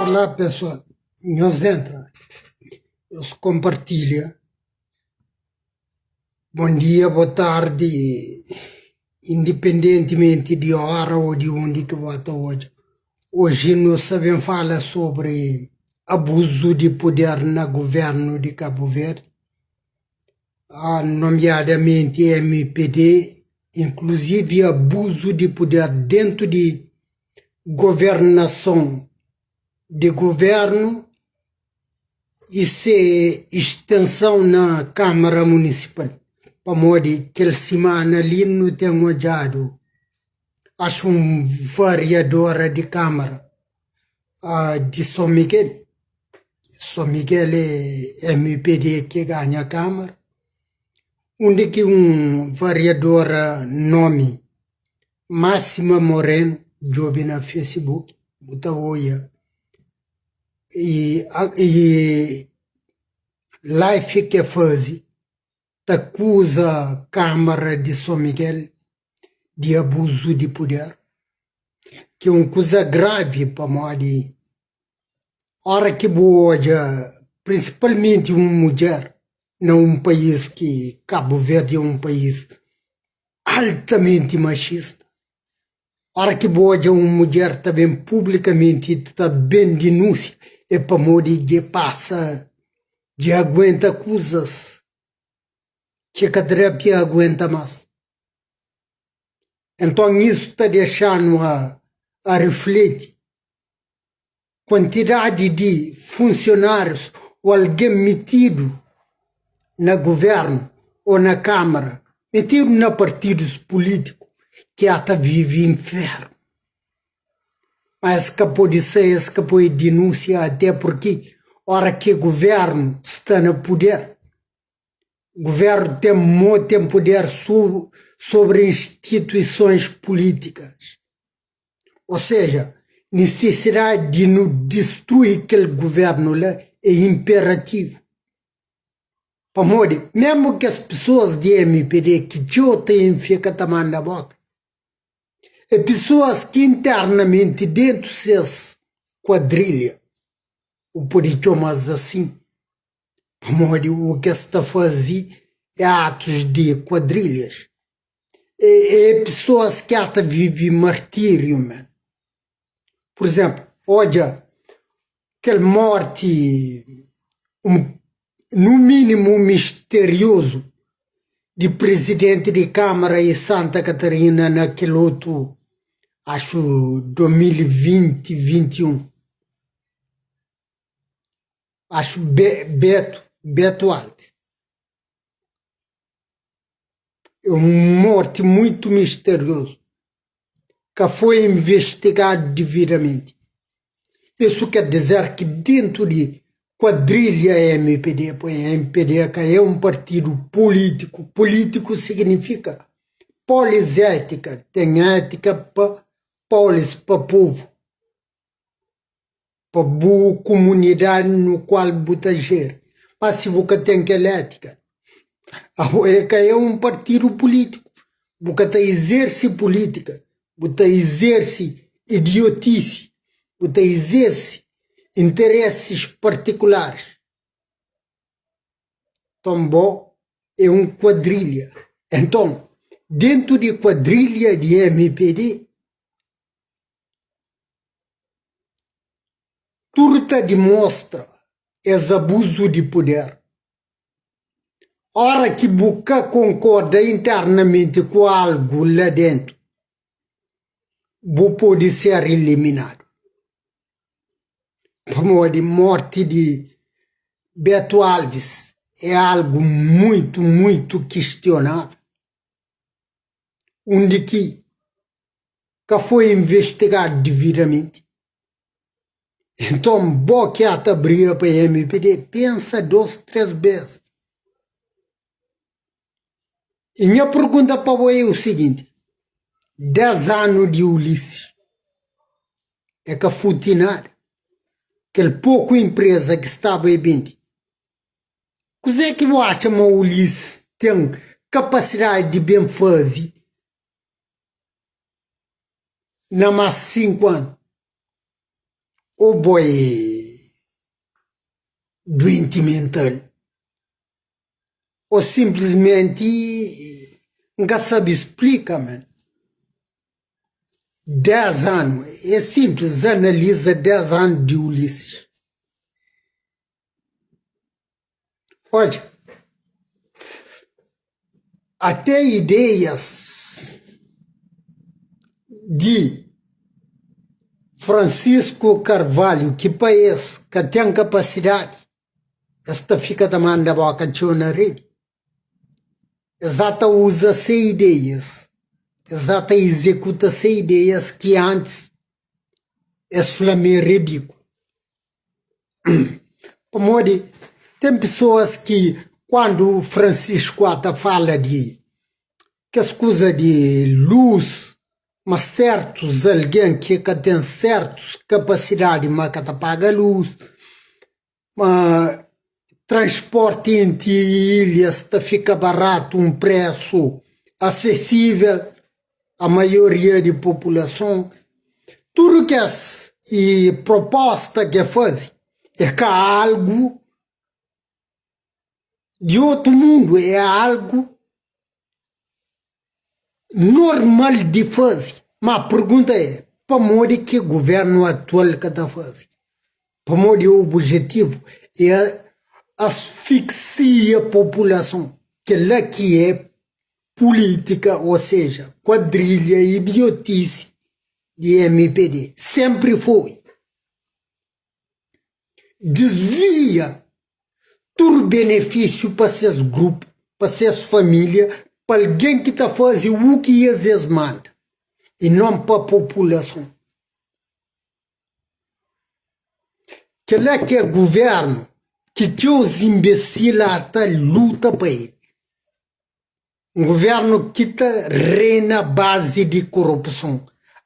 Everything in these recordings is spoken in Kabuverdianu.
Olá pessoal, nhos entra, nhos konpartilha. Bon dia, bo tardi, independentimenti di ora ô di undi ki bo ta odja. Oji nu sta ben fala sobri abuzu di puder na guvernu di Kabu Verdi, nomiadamenti MPD, inkluzivi abuzu di puder dentu di governason di guvernu i se istenson na Kamara Munisipal, pamodi kel simana li nu ten odjadu axu un variadora di Kamara di Son Miguel, Son Miguel é MPD ki ganha Kamara, undi ki un variadora nomi Máxima Moreno, djobe na Facebook bu ta oia i live ki el faze ta akuza Kamara di Son Miguel di abuzu di puder, ki é un kuza gravi pamodi ora ki bu odja prinsipalmenti un mudjer na un país ki Kabu Verdi é un país altamenti maxista, ora ki bu odja un mudjer ta ben publikamenti ta ben dinúnsia é pamodi dje pasa dje aguenta kuzas ki ka ta da pa aguenta mas. Enton isu ta dexa-nu a rifleti kuantidadi di funsionárius ô algen metidu na guvernu ô na kamara, metidu na partidus pulítiku ki ata vive infernu. Ma es ka pode sai, es ka pode dinúnsia até purki ora ki guvernu sta na puder, guvernu ten mô, ten puder sobri instituisons pulítikas. Ou seja, nisisidadi di nu distrui kel guvernu la é inperativu. Pamodi mesmu kes pesoas di MPD ki txeu ta infia ka ta manda boka, é pesoas ki internamenti dentu ses kuadrilha, bu pode txoma-s asin, pamodi u ki es ta faze é atus di kuadrilhas, é pesoas ki ata vive martíriu men. Pur izénplu, odja kel morti nu mínimu misteriozu di prizidenti di Kámara di Santa Katarina na kel otu, axu, 2020, 21. Axu Beto, Beto Alves. É un morti muitu misteriozu, ka foi investigadu dividamenti. Isu ker dizer ki dentu di kuadrilha MPD, pois MPD ka é un partidu pulítiku, pulítiku signifika polis étika, ten étika pa polis, pa povu. pa bu kumunidadi no kual bu ta jeri. Ma si bu ka ten kel étika, abo é ka é un partidu pulítiku, bu ka ta izersi pulítika, bu ta izersi idiotisi, bu ta izersi interesis partikularis. Nton bo é un kuadrilha. Enton, dentu di kuadrilha di MPD, Tudu ta dimostra es abuzu di puder. Ora ki bu ka konkorda internamenti ku algu la dentu, bu pode ser iliminadu. Pamodi morti di Beto Alves é algu muitu, muitu kistionável. Undi ki ka foi investigadu dividamenti. Enton, bo ki ata briga pa MPD, pensa dos, tres bes. I nha pergunta pa bo é o siginti, des anu di Ulisses é ka futi nada? Kel poku empresa ki staba e bindi. Kuzê ki bu atxa ma Ulisses ten kapasidadi di ben faze na más 5 anu? Ô bo é duenti mental ô sinplismenti N ka sabe splika man. 10 anu é sinplis analiza 10 anu di Ulisses. Odja, até ideias di Francisco Carvalho ki pa es ka ten kapasidadi, es ta fika ta manda boka txeu na redi. Es ata uza se ideias, es ata izekuta se ideias ki antis es fla ma é ridikulu. Pamodi ten pesoas ki kandu Francisco ata fala di kes kuza di lus ma sertus algen ki ka ten sertus kapasidadi ma ka ta paga lus, ma transporti entri ilhas ta fika baratu un presu asesível a maioria di populason. Tudu kes i proposta ke faze é ka algu di otu mundu, é algu normal di faze. Ma pergunta é, pamodi ki guvernu atual ka ta faze? Pamodi obijetivu é asfixia populason. Kel-la ki é pulítika, ou seja, kuadrilha idiotice di mpd. Senpri foi. Disvia tudu benefísiu pa ses grupu, pa ses família, pa algen ki ta faze u ki es es manda i non pa populason. Kel-la ki é guvernu ki txeu inbesil ata luta pa el. Un guvernu ki ta reina a bazi di korupson,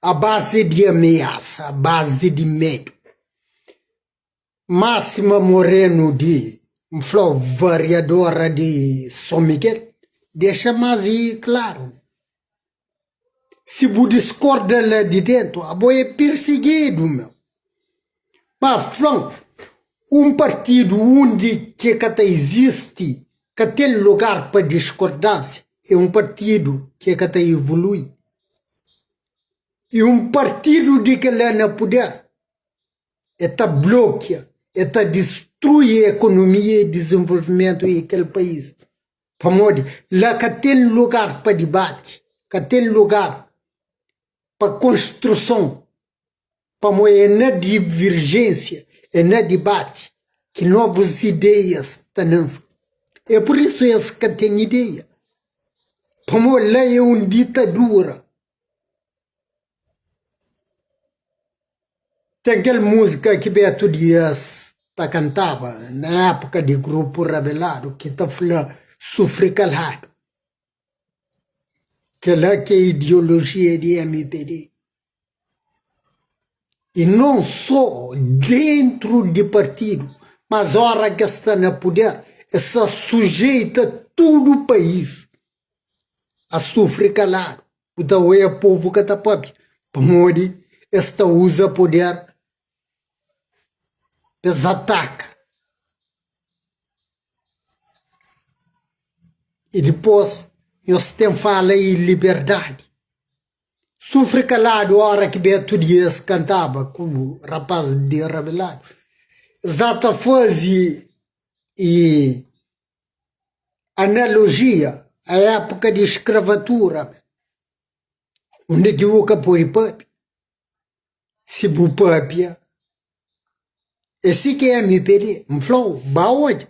a bazi di ameasa, a bazi di medu. Máxima Moreno di, N fla-u, variadora di Son Miguel, dexa más i klaru. Si bu diskorda la di dentu, abo é pirsigidu, meu. Ma fla-m, un partidu undi ki ka ta izisti, ka ten lugar pa diskordansia, é un partidu ki ka ta ivolui. I un partidu di kel-la na puder, e ta blokia, e ta distrui ekonomia i dizenvolvimentu di kel país. Pamodi la ka ten lugar pa dibati, ka ten lugar pa konstruson, pamodi é na diverjênsia, é na dibati ki novus ideias ta nanse. É pur isu es ka ten ideia, pamodi la é un ditadura. Ten kel múzika ki Beto Dias ta kantaba na épuka di Grupu Rabeladu ki ta fla sufri kaladu. Kel-la ki é ideolojia di mpd. I non so dentru di partidu, mas ora ki es sta na puder, es ta sujeita tudu país a sufri kaladu. Bu ta oia povu ka ta papia pamodi es ta uza puder pa es ataka i dipôs nhos ten fala i liberdadi. Sufri kaladu ora ki Beto Dias kantaba ku rapaz di Rabeladu es da ta faze i Analogia a époka di skravatura, undi ki bu ka pode papia, si bu papia é si ki mpd. N fla-u, ba odja.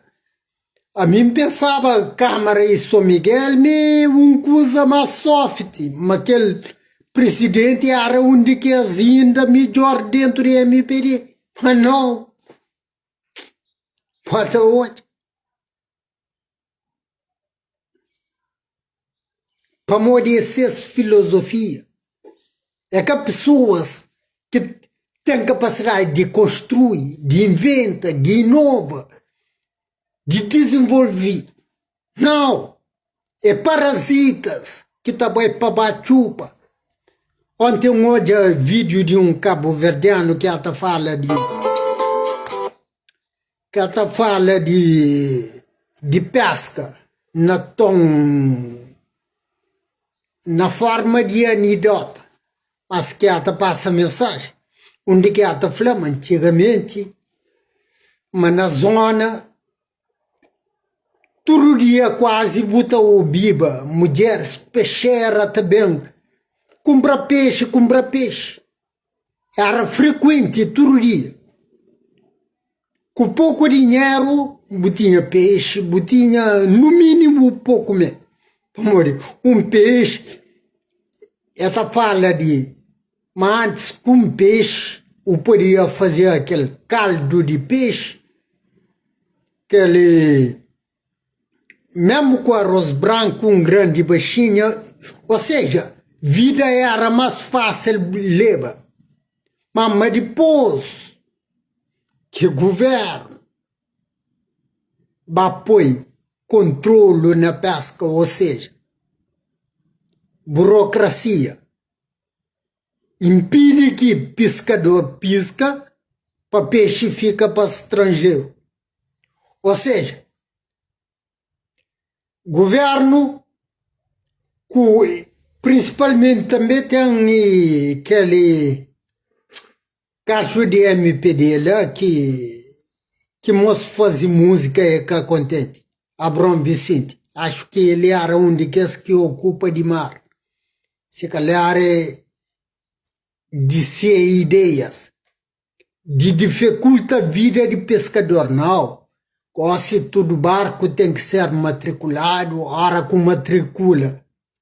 Ami N pensaba Kamara i Son Miguel mi un kuza más soft, ma kel prisidenti éra un di kes inda midjór dentu di mpd. Ma nau, ba ta odja. Pamodi é ses filozofia. É ka pesoas ki ten kapasidadi di konstrui, di inventa, di inova, di dizenvolve. Nau! É parazitas ki ta bai pa ba txupa. Onti N odja vídiu di un kabuverdianu ki ata fala di ki ata fala di di peska na ton na forma di anidota, mas ki ata pasa mensajen undi ki ata fla ma antigamenti ma na zona Tudu dia kuazi bu ta obiba mudjeris pexera ta ben kunpra pexi, kunpra pexi. Éra frekuenti tudu dia. Ku poku dinheru bu tinha pexi, bu tinha nu minimu pa kume. Pamodi un pexi e ta fala di ma antis ku un pexi bu podia fazia kel kaldu di pexi. Kel mesmu ku arroz branku un gran di baxinha, o seja, vida era mas fasil leba. Ma ma dipos ki guvernu ba poi kontrolu na peska, o seja, burokrasia inpidi ki piskador piska pa pexi fika pa stranjeru. Ou seja, guvernu ku prinsipalmenti tanbe ten kel kaxu di MPD la ki ki mos faze múzika e ka kontenti, Abraon Vicente, axu ki el era un di kes ki okupa di mar, si kalhar e di se ideias. Di difikulta vida di peskador nau, gosi tudu barku ten ki ser matrikuladu, ora ku matrikula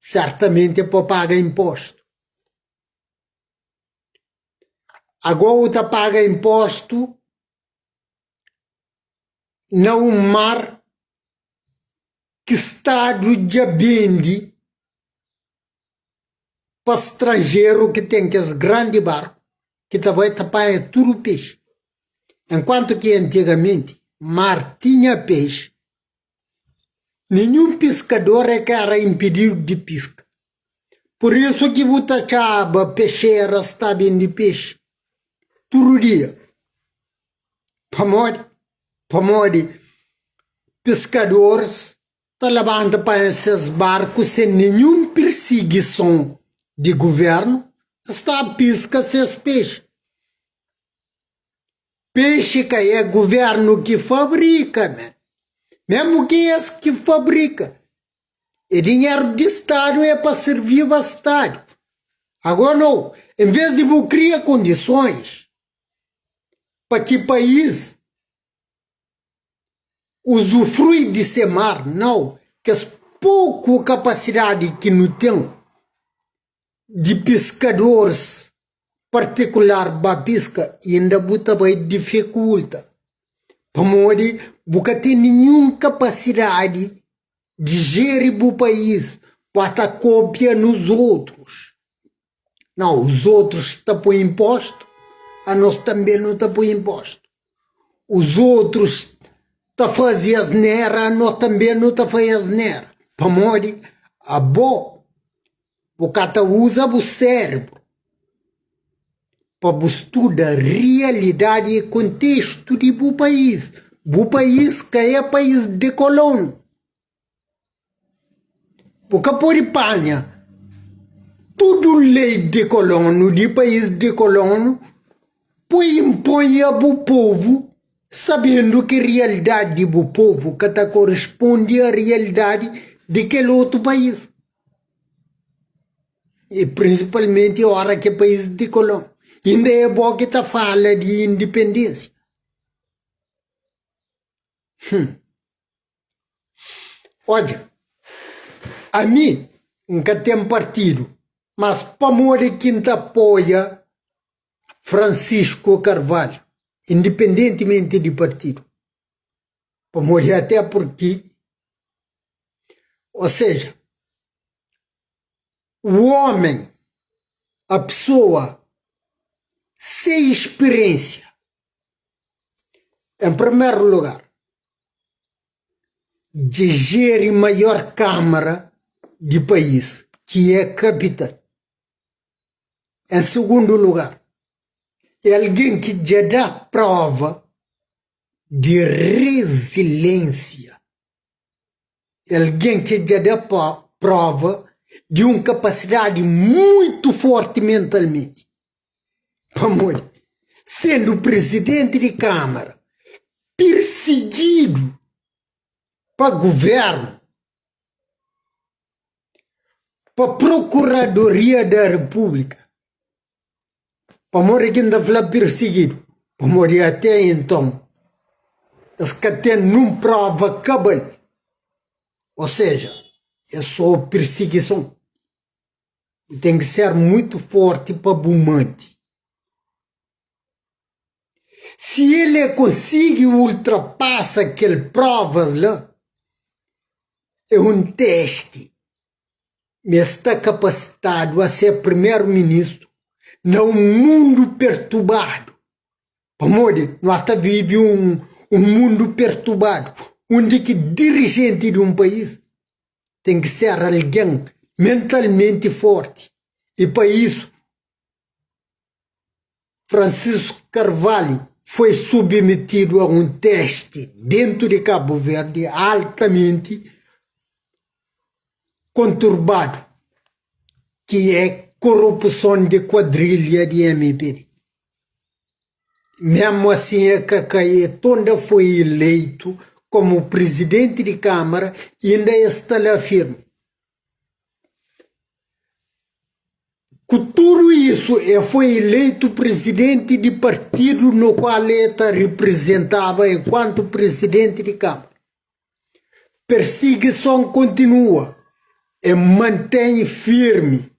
sertamenti é pa paga inpostu. Ago u ta paga inpostu na un mar ki stadu dja bendi pa stranjeru ki ten kes grandi barku ki ta bai ta panha tudu pexi. Enkuantu ki antigamenti mar tinha pexi, ninhun piskador é ka era inpididu di piska. Pur isu ki bu ta atxaba pexeras ta bende pexi tudu dia. Pamodi? Pamodi piskadoris ta labanta pa ses barku sen ninhun pirsigison di guvernu, es ta piska ses pexi. Pexi ka é guvernu ki fabrika, memu ki es ki fabrika, é dinheru di stadu é pa sirviba stadu. Agora nau, en ves di bu kria kondisons pa ki país usufrui di se mar, nau, kes poku kapasidadi ki nu ten di piskadoris partikular ba piska inda bu ta bai difikulta pamodi bu ka ten ninhun kapasidadi di jeri bu país, bu ata kopia nos otrus. Nau, os otrus ta poi inpostu, anos tanbe nu ta poi inpostu. Os otrus ta faze asnera, anos tanbe nu ta faze asnera. Pamodi abo bu ka ta uza bu sérbru pa bu studa rialidadi i kontestu di bu país. Bu país ka é país di kolonu. Bu ka pode panha tudu lei di kolonu, di país di kolonu, poi inpoi a bu povu, sabendu ki rialidadi di bu povu ka ta korisponde a rialidadi di kel otu país, i prinsipalmenti ora ki é país di kolonu. Inda é bo ki ta fala di indipendensia. Hum. Odja, ami N ka ten partidu, mas pamodi ki N ta apoia Francisco Carvalho, indipendentimenti di partidu? Pamodi até purki, o seja, o omen, a pesoa sen spiriensia, en primeru lugar, dja jeri maior kamara di país, ki é kapital. En sugundu lugar, é algen ki dja da prova di reziliénsia. É algen ki dja da prova di un kapasidadi muitu forti mentalmenti. Pamodi, sendu prizidenti di Kámara, pirsigidu pa guvernu, pa Prokuradoria da Repúblika, pamodi ki N ta fla pirsigidu? Pamodi até enton es ka ten nun prova kabal, o seja, é so pirsigison. Bu ten ki ser muitu forti pa bu manti. Si el e konsigi ultrapasa kel provas la, é un testi ma el sta kapasitadu a ser primeru-ministru na un mundu pertubadu, pamodi nu ata vive un mundu pertubadu undi ki dirijenti di un país ten ki ser algen mentalmenti forti i pa isu Francisco Carvalho foi submetido a um teste dentro de Cabo Verde altamente conturbado, que é corrupção de quadrilha de MPD. Mesmo assim, é Tonda foi eleito como presidente de Câmara e ainda está lá firme. Ku tudu isu, e foi ileitu prizidenti di partidu no kual e ta riprizentaba enkuantu prizidenti di Kámara. Persigison kontinua, e mantém firmi.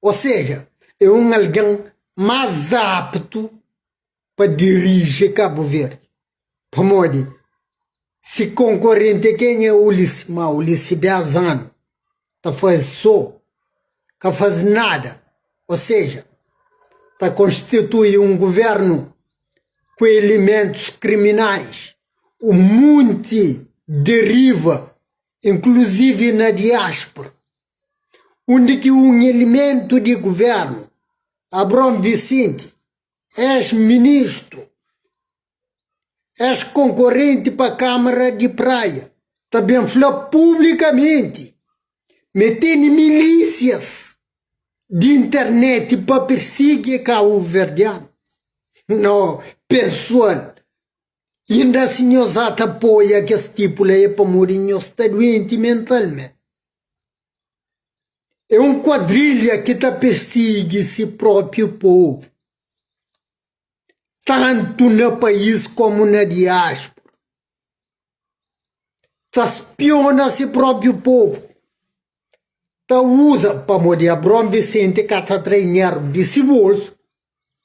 O seja, é un algen más aptu pa diriji Kabu Verdi. Pamodi si konkorenti é kenha é Ulisses, ma Ulisses 10 anu ta faze so ka faze nada, o seja, ta konstitui un guvernu ku elementus kriminais, un munti deriva, inkluzivi na diáspora, undi ki un elementu di guvernu, Abraão Vicente, Ex-ministru, ex-konkorenti pa Kámara di Praia ta ben fla publikamenti ma e tene milísias di internet pa pirsigi kabuverdianu. No, pesual, inda si nhos ata apoia kes tipu la é pamodi nhos sta duenti mentalment. É un kuadrilha ki ta pirsigi si própi povu, tantu na país komu na diáspora. Ta spiona si própi povu, ta uza, pamodi Abraão Vicente ka ta tra dinheru di si bolsu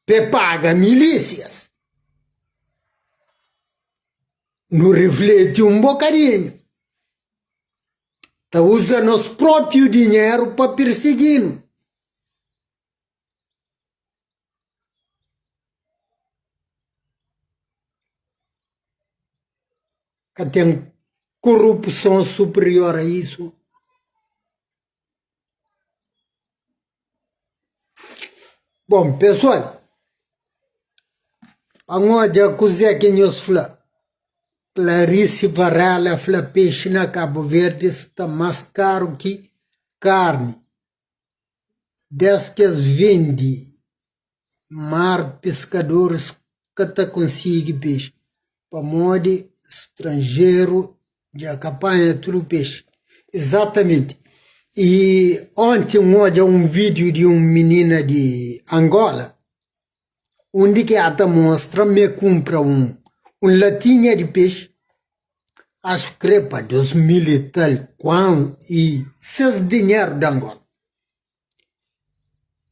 pa e paga milísias. Nu rifleti un bokadinhu. Ta uza nos própiu dinheru pa pirsigi-nu. Ka ten korupson superior a isu. Bon, pesoal, pa N odja kuzê ki nhos fla. Clarice Varela fla pexi na Cabo Verde sta más karu ki karni. Des ki es vende mar piskadoris ka ta konsigi pexi pamodi stranjeru dja ka panha tudu pexi. Izatamenti. I onti N odja un vidiu di un minina di Angola undi ki el ta mostra ma el kunpra un latinha di pexi Acho kre pa 2000 e tal kuan i ses dinheru di Angola.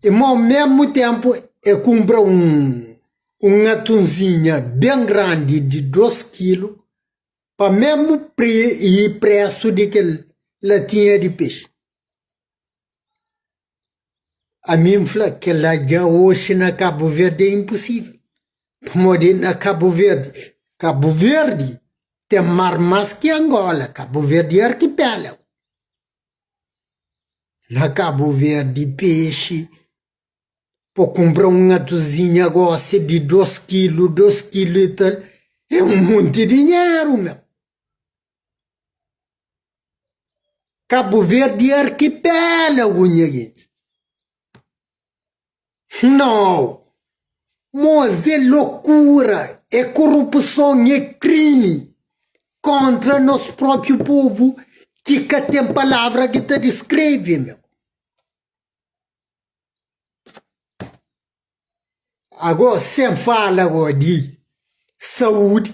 I ma ao mesmu tempu e kumpra un un atunzinha ben grandi di 2 kilu pa mesmu pre i presu di kel latinha di pexi. Ami N fla, kel-la dja oxi na Kabu Verdi é inpusível. Pamodi na Kabu Verdi, Kabu Verdi ten mar más ki Angola, Kabu Verdi é arkipélagu. Na Kabu Verdi pexi. Pa kunpra un atuzinha gosi di dos kilu, dos kilu i tal, é un monti dinheru, meu. Kabu Verdi é arkipélagu, nha gentis. Nau! Mos é lokura, é korupson, é krimi kontra nos própriu povu ki ka ten palavra ki ta diskreve, meu. Agora, sem fala agora de saúde,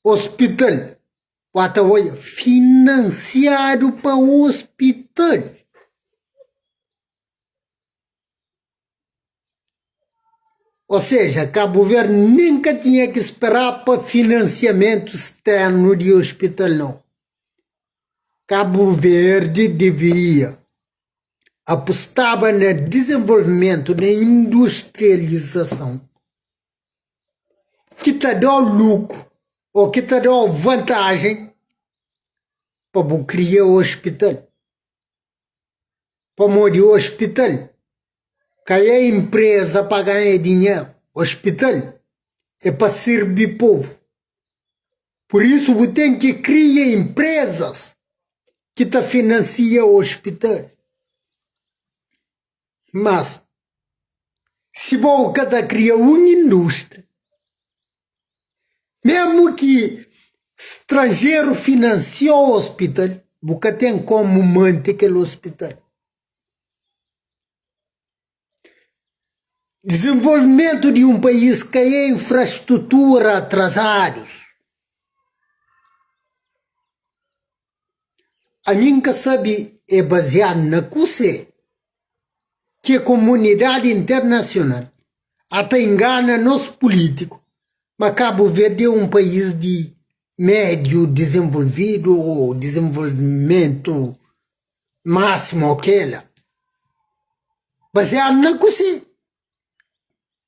hospital, bota oia, financiado pa hospital. Ou seja, Cabo Verde nem ka tinha que esperar pa financiamento externo de hospital não. Cabo Verde devia apostaba na dizenvolvimentu, na industrializason ki ta da-u lukru ô ki ta da-u vantajen pa bu kria ospital. Pamodi ospital ka é inpreza pa ganha dinheru, ospital é pa sirbi povu. Pur isu bu ten ki kria inprezas ki ta finansia ospital. Mas, si bo ka ta kria un industria, mesmu ki stranjeru finansia ospital, bu ka ten komu mante kel ospital. Dizenvolvimentu di un país ka é infrastrutura atrazadus. Ami N ka sabe é baziadu na kuse ki komunidadi internasional ata ingana nos pulítiku ma Kabu Verdi é un país di médiu dizenvolvidu ô dizenvolvimentu másimu ô kela. Baziadu na kuse?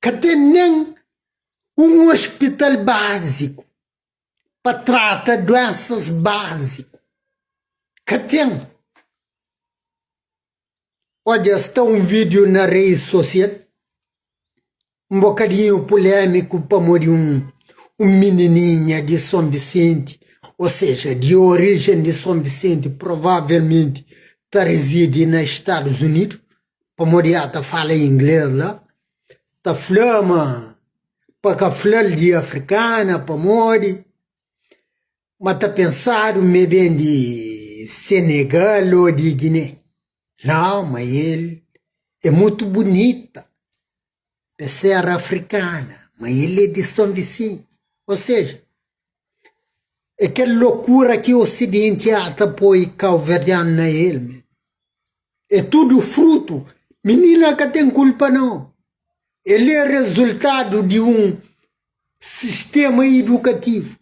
Ka ten nen un ospital báziku pa trata duensas báziku. Ka ten. Odja, sta un vídiu na redi sosial, un bokadinhu pulémiku pamodi un un minininha di Son Visenti, ô seja, di orijen di Son Visenti, provavelmenti ta rizidi na Stadus Unidu, pamodi el ta fala inglês la, ta fla ma pa ka fla-l di afrikana pamodi ma ta pensadu ma e ben di Senegal ô di Guiné. Nau, ma el é mutu bunita pa ser afrikana, ma el é di Son Visenti. Ô seja, é kel lokura ki osidenti ata poi kauverdianu na el. É tudu frutu. Minina ka ten kulpa nau. El é rezultadu di un sistema idukativu.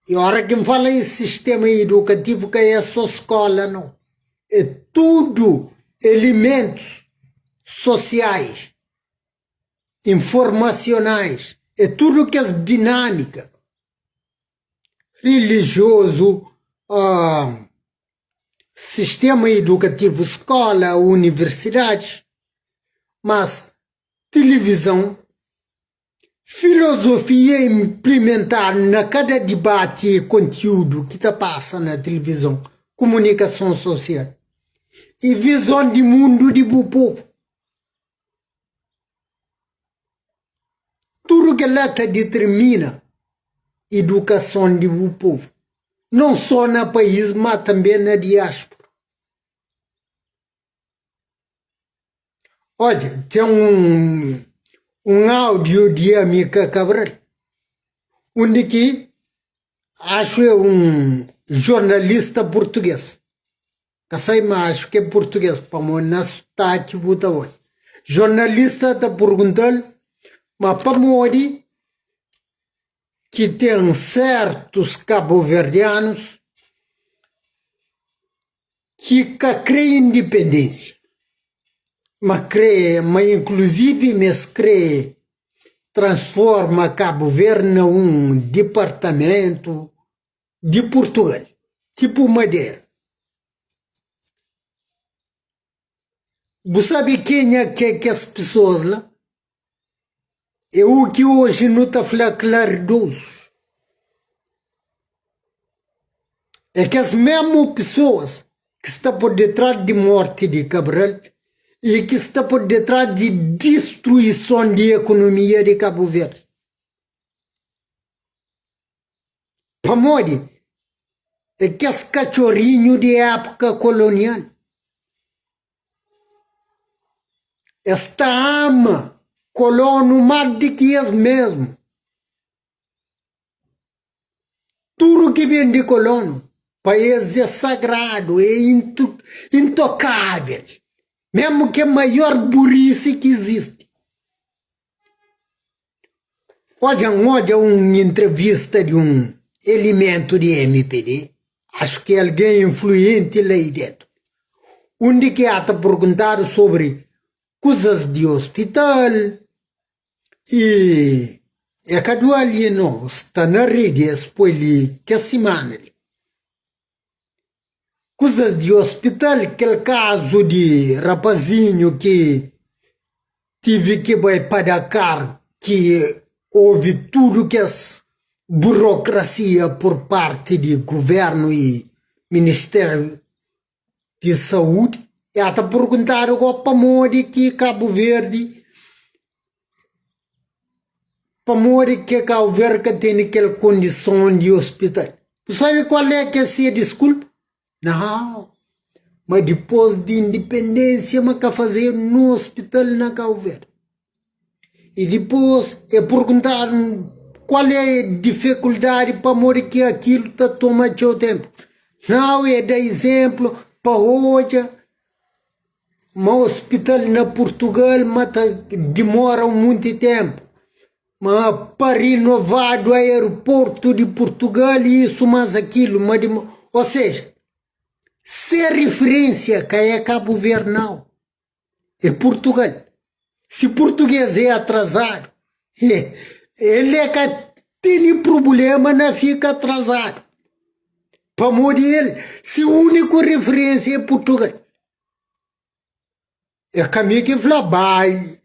I ora ki N fala di sistema idukativu ka é so skola nau, é tudu elementus sosiais, informasionais, é tudu kes dinamika rilijiozu, sistema idukativu, skola, universidadis, mas tilivizon, filozofia inplimentadu na kada dibati i kontiudu ki ta pasa na tilivizon, kumunikason sosial i vizon di mundu di bu povu. Tudu kel-la ta ditirmina idukason di bu povu, non so na país ma tanbe na diáspura. Odja, ten un un áudiu di Amika Cabral, undi ki axu é un jornalista purtugês, ka sai ma axu ki é purtugês pamodi na sotaki bu ta odja. Jornalista ta pergunta-l ma pamodi ki ten sertus kabuverdianus ki ka kre indipendênsia, ma kre, ma inkluzivi ma es kre transforma Kabu Verdi na un dipartamentu di Purtugal, tipu Madera. Bu sabe kenha ki é kes pesoas la? É u ki oji nu ta fla klaridozus. É kes mésmu pesoas ki sta por detrás di morti di Cabral i ki sta por detrás di distruison di ekonomia di Kabu Verdi. Pamodi é kes katxorinhu di épuka kolonial. Es ta ama kolonu más di ki es mésmu. Tudu ki ben di kolonu pa es é sagradu, é intokável, mésmu ki é maior burisi ki izisti. Odja, N odja un entrevista di un elementu di MPD, axu ki algen influenti la i dentu, undi ki ata purguntadu sobri kuzas di ospital i e ka dua li no, sta na redi es poi li kes simana li. Kuzas di ospital, kel kazu di rapazinhu ki tive ki bai pa Dakar ki ovi tudu kes burokrasia pur parti di guvernu i ministériu di saúdi, e ata purguntadu go pamodi ki Kabu Verdi, pamodi ki Kabu Verdi ka tene kel kondison di ospital. Bu sabe kual é ki é se diskulpa? Nau, ma dipôs di indipendênsia ma ka fazedu nun ospital na Kabu Verdi. I dipôs e purguntadu kual é difikuldadi pamodi ki akilu ta toma txeu ténpu. Nau, e da izénplu pa odja ma ospital na Purtugal ma ta dimora un monti ténpu, ma pa rinovadu aeroportu di Purtugal isu más akilu ma dimo-, ô seja, se rifirénsia ka é Kabu Verdi nau. É Purtugal. Si purtugês é atrazadu, el é ka tene prubléma na fika atrazadu, pamodi el se úniku referénsia é Purtugal. É ka mi ki fla, bai,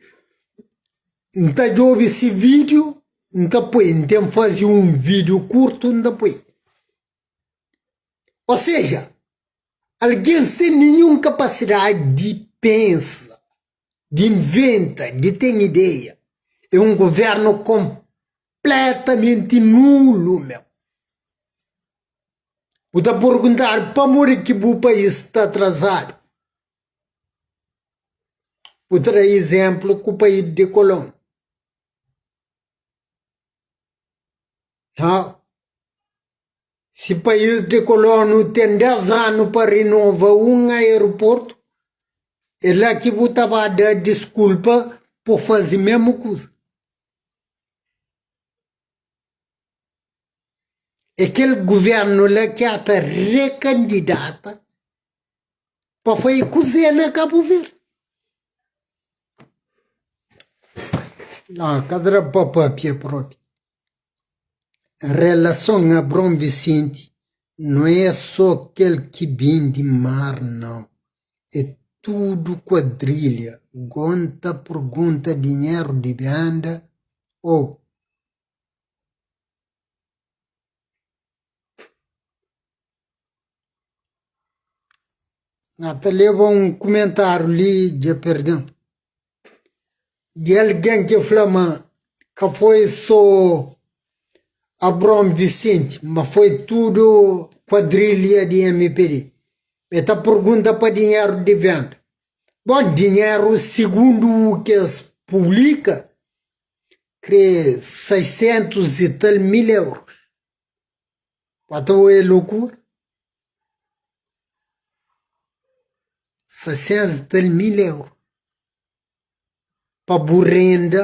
N ta djobe si vídiu, N ta poi, N ten faze un vídiu kurtu, N ta poi. Ô seja, algen sen ninhun kapasidadi di pensa, di inventa, di ten ideia. É un guvernu konpletamenti nulu meu. Bu ta purguntadu pamodi ki bu país sta atrazadu. Bu ta da izenplu ku país di Kolonbia. Nau. Si país di kolonu ten 10 anu pa rinova un aeroportu, é la ki bu ta ba da diskulpa po faze mesmu kuza. É kel guvernu la ki ata rekandidata pa faze kuze na Kabu Verdi. Ka da pa papia propi. Relason Abron Vicente no é so kel ki bin di mar nau, é tudu kuadrilha go N ta purgunta dinheru di benda o N ta leba un kumentariu li dja perden. Di algen ki fla ma ka foi so Abron Vicente, ma foi tudu kuadrilha di mpd. E ta purgunta pa dinheru di venda. Bon, dinheru sigundu u ki es publika, kre 600 i tal mil eurus. Pa ta oia lokura? 600 i tal mil euru pa bu renda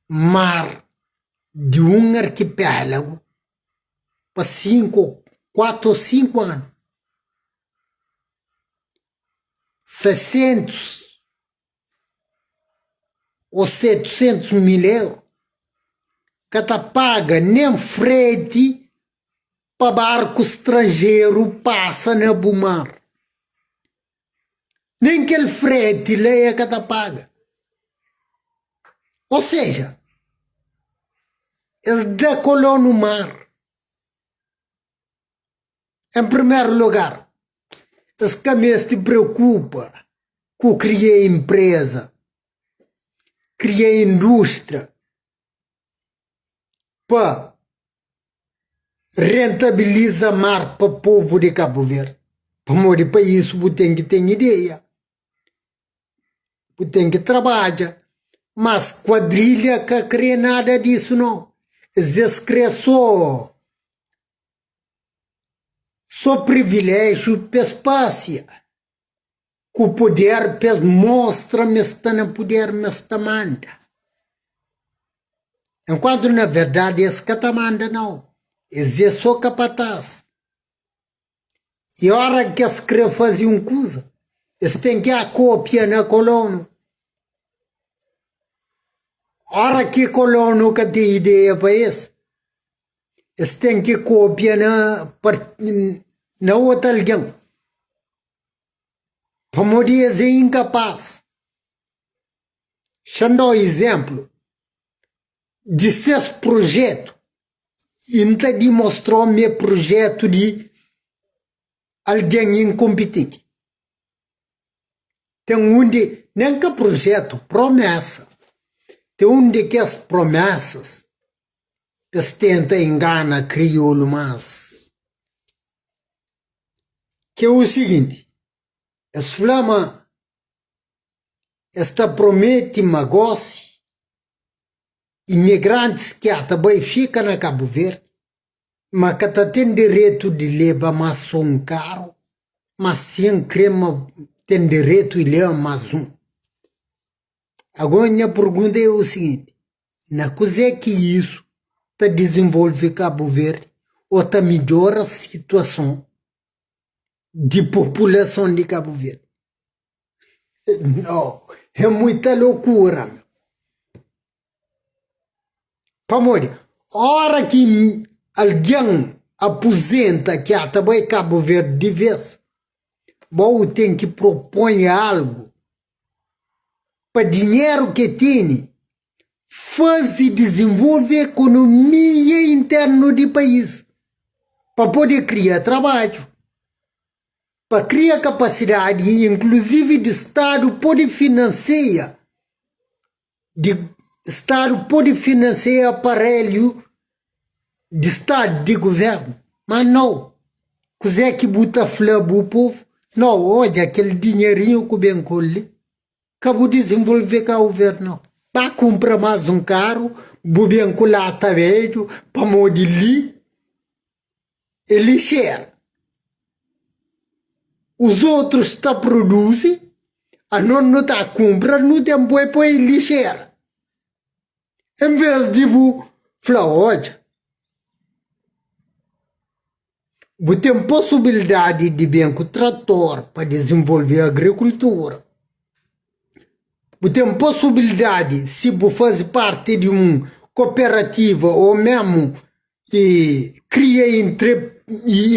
mar di un arkipélagu pa 5, 4 ô 5 anu. 600 ô 700 mil euru ka ta paga nen freti pa barku stranjeru pasa na bu mar. Nen kel freti la e ka ta paga. Ou seja, es da kolonu mar. En primeru lugar, es ka meste preokupa ku kria inpreza, kria indústria pa rentabiliza mar pa povu di Kabu Verdi. Pamodi pa isu bu ten ki ten ideia, bu ten ki trabadja. Mas kuadrilha ka kre nada disu nau. Es es kre so So priviléjiu pa es pâsia ku puder pa es mostra ma es sta na puder, ma es ta manda. Enkuantu na verdadi es ka ta manda nau, es é so kapatás. I óra ki es krê faze un kuza, es ten ki akôpia na kolonu. Óra ki kolonu ka ten ideia pa es, Es ten ki kôpia na na otu algen, pamodi es é inkapás. Xa-m da-u izénplu di ses prujétu i N ta dimostra-u ma é prujétu di algen inkonpitenti. Ten un di, nen ka prujétu, promésa. Ten un di kes promésas Es tenta ingana kriolu mas ke u siginti, es fla ma es ta prometi ma gosi imigrantis ki ata bai fika na Kabu Verdi ma ka ta ten direitu di leba mas so un karu, mas si N kre ma ten direitu di leba mas un. Agora nha pergunta é o seguinte, na kuzé ki isu ta dizenvolve Kabu Verdi ô ta midjora situason di populason di Kabu Verdi? Nau, é muita lokura meu. Pamodi ora ki algen apuzenta ki ata bai Kabu Verdi di vez, bo ten ki propõe algu pa dinheru ke tene faze dizenvolve ekonomia internu di país pa pode kria trabadju, pa kria kapasidadi inkluzivi di stadu pode finansia di stadu pode finansia aparelhu di stadu di guvernu, ma nau kuzé ki bu ta fla bu povu? Nau, odja kel dinherinhu ku ben ku el li, ka bu dizenvolve Kabu Verdi nau, ba kunpra más un karu, bu ben ku lata bedju, pamodi li é lixera. Os otrus ta produzi, anos nu ta kunpra, nu ten poi poi lixera. En vez di bu fla, odja, bu ten posibilidadi di ben ku trator pa dizenvolve agrikultura, bu ten posibilidadi si bu faze parti di un koperativa o memu ki kria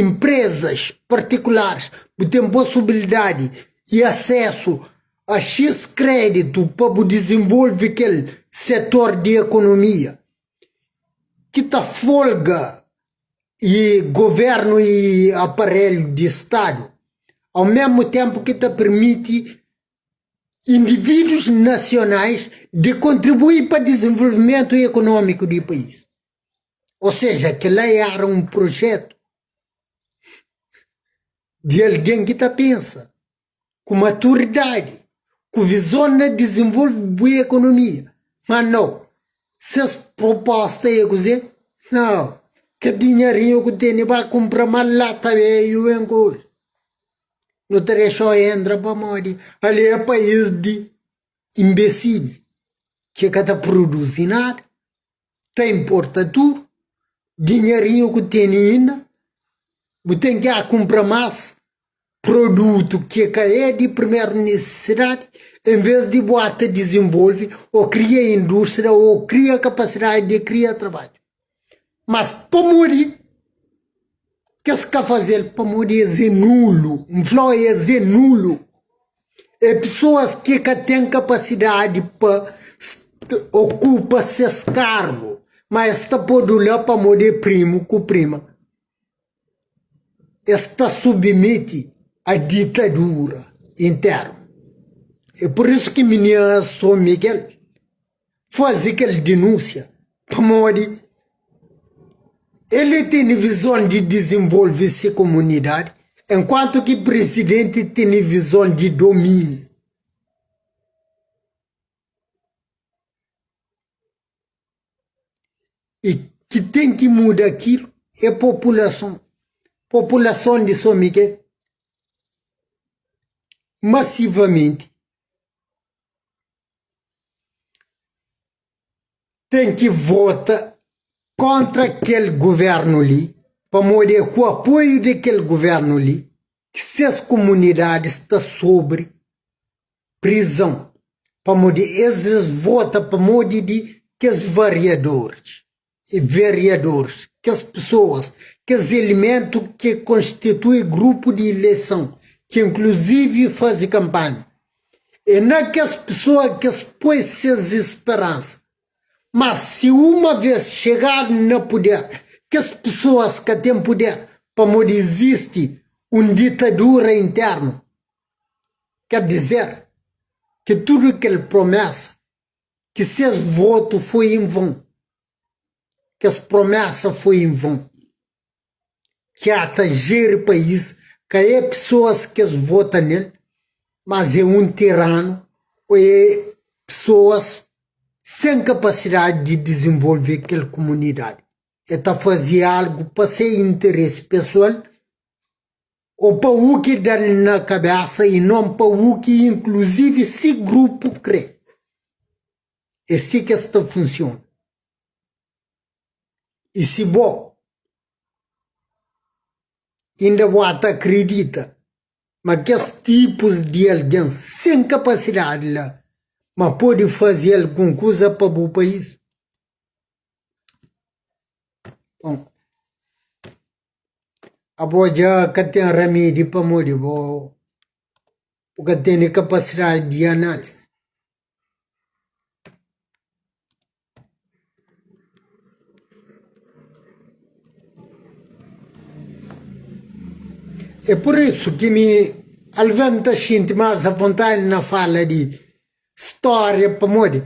inprezas partikularis, bu ten posibilidadi i asesu a xis kreditu pa bu dizenvolve kel setor di ekonomia ki ta folga i governu i aparelhu di stadu, au mesmu tenpu ki ta pirmiti individus nasionais di kontribui pa dizenvolvimentu ekonómiku di país. Ou seja, kel-la éra un projetu di algen ki ta pensa ku maturidadi, ku vizon na dizenvolve bu ekonomia. Má nau, ses proposta é kuzê? Nau, kel dinherinhu ku tene ba kunpra más lata béju ben ku el. Nu ta dexa-u entra pamodi ali é país di inbesil ki ka ta produzi nada, ta inporta tudu, dinherinhu ku tene inda bu ten ki a kunpra mas produtu ki ka é di primeru nisisidadi en ves di bu ata dizenvolve o kria indústria o kria kapasidadi di kria trabadju. Mas pamodi kes ka fazel? Pamodi es é nulu. N fla-u es é nulu. É pesoas ki ka ten kapasidadi pa okupa ses kargu, ma es ta podu la pamodi é primu ku prima. Es ta submiti a ditadura internu. É pur isu ki minina Son Miguel faze kel dinúnsia, pamodi el tene vizon di dizenvolve se komunidadi, enkuantu ki prizidenti tene vizon di domíniu. I ki ten ki muda akilu é populason, populason di Son Miguel masivamenti ten ki vota kontra kel guvernu li, pamodi é ku apoiu di kel guvernu li ki ses kumunidadi sta sobri prizon, pamodi es es vota pamodi di kes variadoris e veriadoris, kes pesoas, kes elementu ki konstitui grupu di ileison, ki inkluzivi faze kanpanha. É na kes pesoa ki es poi ses speransa. Mas si uma ves xegadu na puder, kes pesoas ka ten puder pamodi izisti un ditadura internu. Ker dizer ki tudu kel promesa ki ses votu foi en von, kes promesa foi en von. Ki ata jeri país ka é pesoas ki es vota nel, mas é un tiranu o é pesoas sen kapasidadi di dizenvolve kel kumunidadi. E ta faze algu pa se interesi pesoal o pa u ki da-l na kabesa i non pa u ki inkluzivi si grupu kre. É si ki es ta funsiona. I si bo inda bo ata akridita ma kes tipus di algen sen kapasidadi la ma pode faze algun kuza pa bu país, bon, abo dja ka ten ramedi pamodi bo bu ka tene kapasidadi di analisi. É pur isu ki mi alvês N ta xinti más avontadi na fala di stória pamodi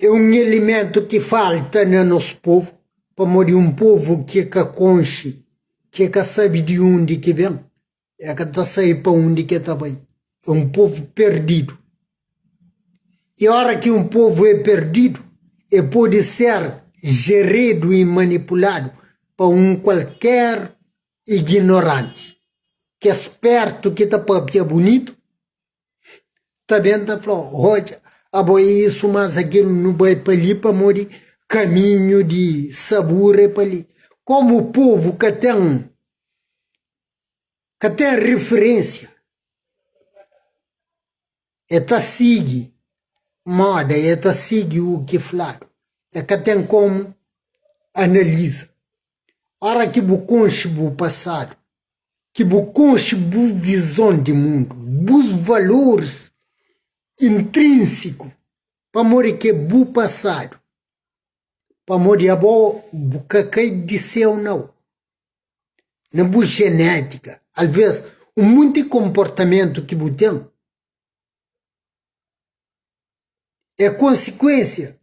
é un elementu ki falta na nos povu, pamodi un povu ki ka konxe, ki ka sabe di undi ki ben, E ka ta sai pa undi ki e ta bai. É un povu perdidu. I ora ki un povu é perdidu, e pode ser jeridu i manipuladu pa un kualker iginoranti ki é spertu, ki ta papia bunitu, ta ben ta fla, Odja, abo é isu, mas akilu, nu bai pa li pamodi kaminhu di sabura é pa li. Komu povu ka ten ka ten referênsia, e ta sigi moda, e ta sigi u ki fladu, e ka ten komu analiza. Ora ki bu konxe bu pasadu, ki bu konxe bu vizon di mundu, bus valoris intrínsiku, pamodi ki é bu pasadu, pamodi abo bu ka kai di séu nau. Na bu jenétika, alvês un monti konportamentu ki bu ten é konsikuénsia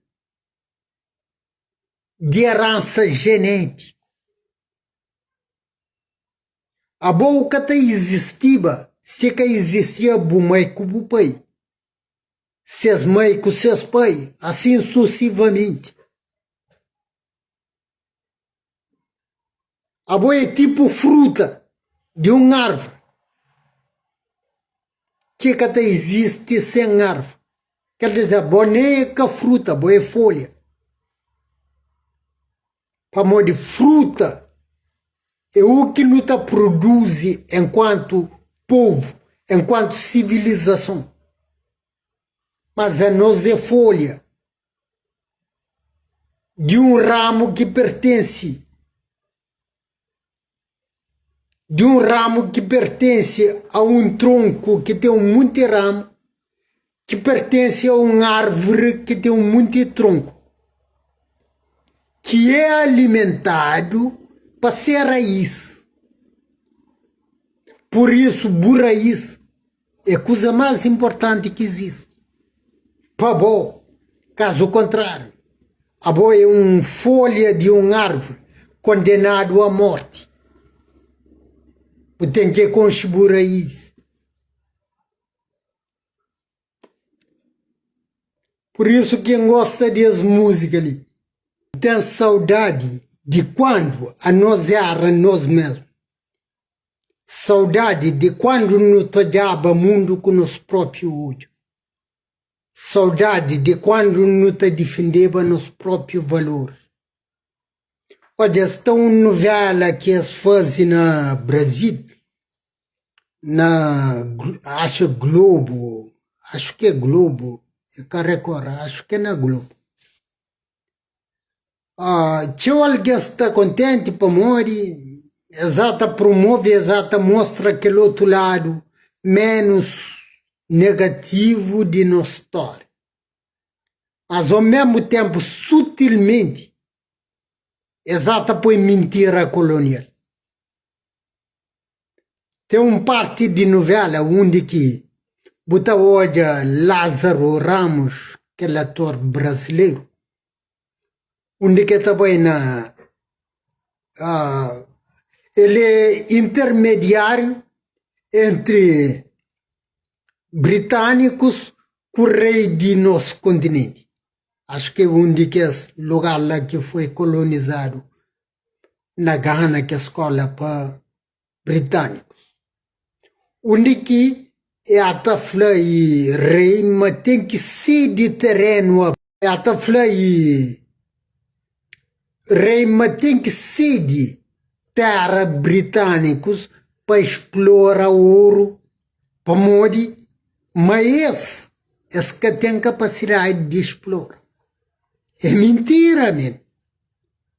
di eransa jenétiku. Abo ka ta izistiba si ka izistia bu mai ku bu pai, ses mai ku ses pai, asin susivamenti. Abo é tipu fruta di un arvri ki ka ta izisti sen arvri. Ker dizer, bo nen é ka fruta, bo é folha. Pamodi fruta é u ki nu ta produzi enkuantu povu, enkuantu sivilizason. Mas anos é folha. Di un ramu ki pertensi. Di un ramu ki pertense a un tronku ki ten un monti ramu, ki pertense a un árvore ki ten un monti tronku, ki é alimentadu pa se raís. Pur isu, bu raís é kuza más inportanti ki izisti pa bo. Kazu kontráriu, abo é un folha di un árvore kondenadu a morti. Bu ten ki konxe bu raís. Pur isu ki N gosta di es múzika li. N ten saudadi di kuandu anos éra nos mésmu. Saudadi di kuandu nu ta odjaba mundu ku nos própi odju. Saudadi di kuandu nu ta difendeba nos própi valoris. Odja, sta un nuvéla ki es faze na Brazil, na axu Globo, axu ki é Globo, é ka Record, axu ki é na Globo. Txeu algen sta kontenti pamodi es ata promove, es ata mostra kel otu ladu ménus negativu di nos stória. Mas ao mesmu ténpu, sutilmenti, es ata poi mintira kolonial. Ten un parti di nuvéla undi ki bu ta odja Lázaro Ramos, kel ator brazileru, undi ki el ta bai na el é intermediáriu entri Britânikus ku rei di nos kontinenti. Acho ki é un di kes lugar la ki foi kolonizadu na Gana, kes skola pa britânikus. Undi ki e ata fla i rei ma ten ki sedi terenu a. E ata fla i rei ma ten ki sedi tera britânikus pa explora oru Pamodi ma es, es ka ten kapasidadi di explora. É mintira, men.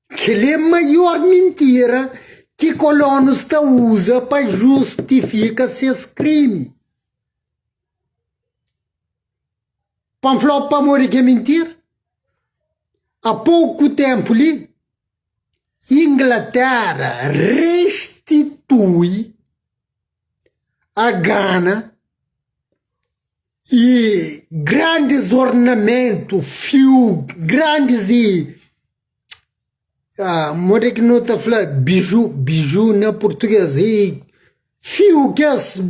Kel-li é maior mintira ki kolonus ta uza pa justifika ses krimi. Pa N fla-u pamodi ki é mintira? A poku ténpu li, Inglatéra restitui a Gana e grandes ornamentu, fiu, grandes e modi ki nu ta fla biju, biju na purtuges e fiu kes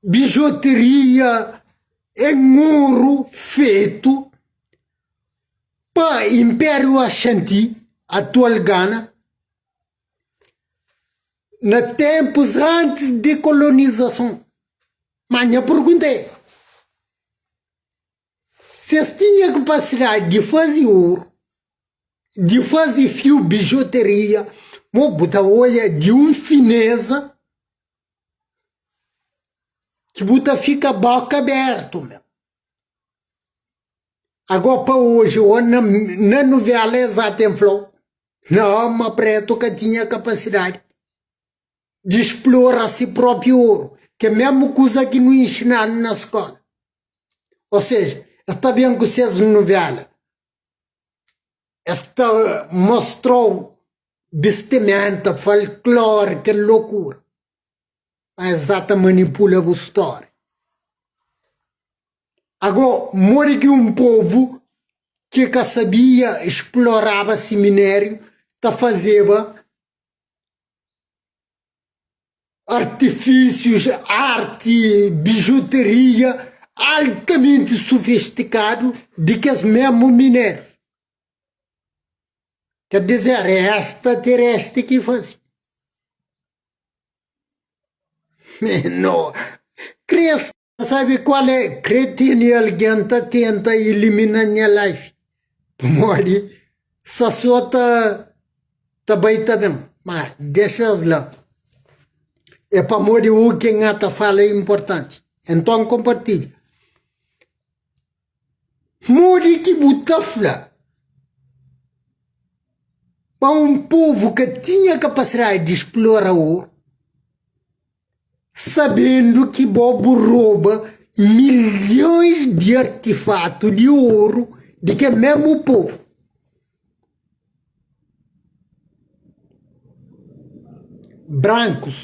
bijuteria en oru fetu pa Impériu Axanti, atual Gana. Na ténpus antis di kolonizason. Má nha pergunta é, si es tinha kapasidadi di faze oru, di faze fiu, bijuteria, mo bu ta odja di un fineza ki bu ta fika boka abertu mé. Agó pa oji, ô na nuvéla es ata N fla-u. Na ma pretu ka tinha kapasidadi di splora si propi oru, ki é mesmu kuza ki nu inxinadu na skola. O seja, es ta ben ku ses nuvela, es ta mostrau bistimenta, folklori, kel lokura, ma es sa ta manipula bu stória. Ago, modi ki un povu ki ka sabia sploraba si minériu ta fazeba artifísius, arti, bijuteria altamenti sufistikadu di kes mésmu minérius? Ker dizer, é extraterestri ki faze. No, kre sabe kual é? Kre tene algen ta tenta ilimina nha life pamodi sa so ta ta bai ta ben ma dexa-s la é pamodi u ki N ta fala é inportanti enton konpartilha modi ki bu ta fla ma un povu ka tinha kapasidadi di splora oru. Sabendu ki bo bu roba milhons di artifatu di oru di kel mesmu povu. Brankus,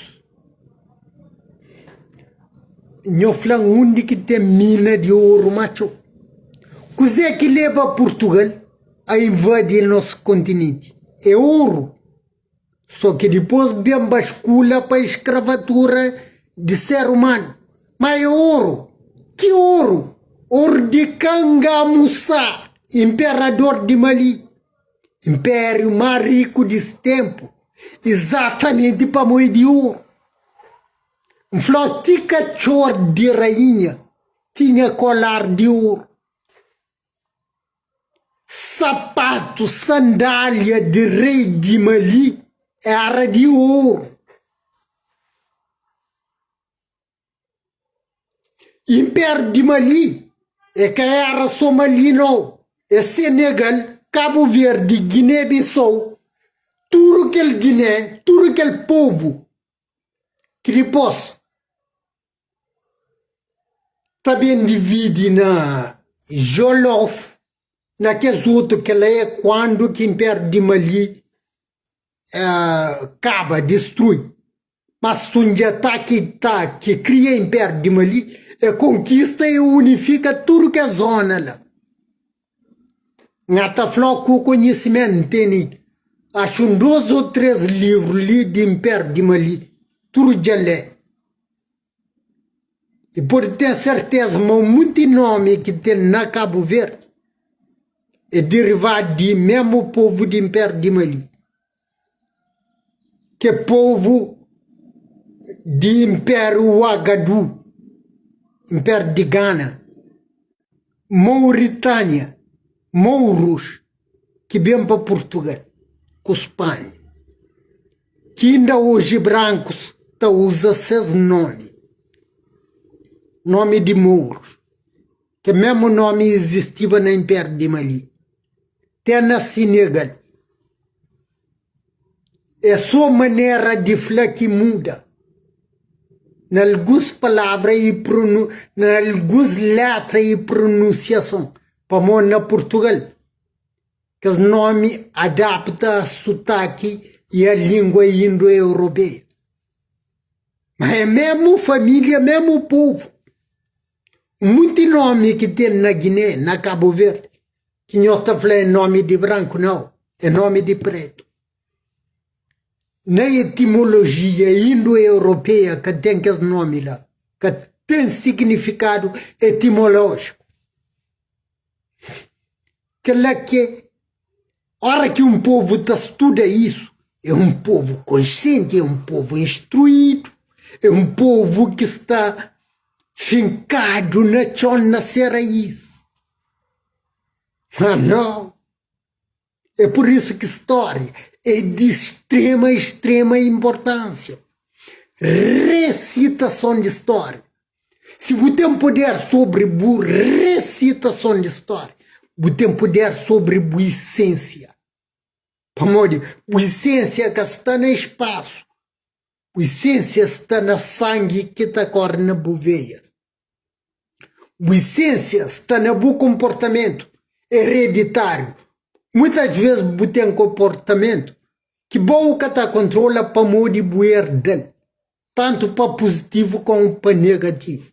nho fla-m undi ki ten mina di oru matxu. Kuzê ki leba Purtugal a invadi nos kontinenti? É oru. Só ki dipôs ben baskula pa eskravatura di ser umanu. Má é oru. Ki oru? Oru di Kangamusá, inperador di Mali, inpériu más riku di si ténpu, izatamenti pamodi di oru. N fla-u ti katxor di rainha tinha kolar di oru. Sapatu, sandália di rei di Mali éra di oru. Inpériu di Mali é ka éra sô Mali nau, é Senegal, Kabu Verdi, Giné-Bisau, tudu kel Giné, tudu kel povu ki dipôs ta ben dividi na Jolof, na kes otu, kel-la é kuandu ki Inpériu di Mali kaba, distrui. Mas Sundiata ki ta ki kria Inpériu di Mali e konkista e unifika tudu kes zona la. Nha ta fla ku konhisimentu N tene axu un dos o tres livru li di Inpériu di Mali tudu dja lé. E pode ten serteza ma munti nomi ki ten na Kabu Verdi e derivadu di mesmu povu di Inpériu di Mali. Ki é povu di Inpériu Uagadu, Inpériu di Gana, Mauritânia, Mourus ki ben pa Purtugal ku Spanha, ki inda oji brankus ta uza ses nomi, nomi di Mourus, ki mesmu nomi izistiba na Inpériu di Mali. Te na Senegal. É sô manera di fla ki muda na alguns palavra i na alguns letra i pronunsiason, pamodi na Purtugal kes nomi adapta a sutaki i a lingua indo-europeia. Ma é mesmu familia, mesmu povu. Munti nomi ki ten na Giné, na Kabu Verdi, ki nho ta fla é nomi di branku, nau, é nomi di pretu. Na etimolojia indo-europeia ka ten kes nomi la, ka ten signifikadu etimolojiku. Kel-la ki ora ki un povu ta studa isu, é un povu konsienti, é un povu instruidu, é un povu ki sta finkadu na txon na se rais. Ma nau, é pur isu ki stória é di strema, strema inportánsia. Resitason di stória. Si bu ten puder sobri bu resitason di stória, bu ten puder sobri bu isensia. Pamodi bu isensia ka sta na spasu, Bu isensia sta na sangi ki ta kóre na bu veias. Bu isensia sta na bu konportamentu ereditáriu. Muitas ves bu ten konportamentu ki bo ka ta kontrola pamodi bu erda-l, tantu pa puzitivu komu pa negativu.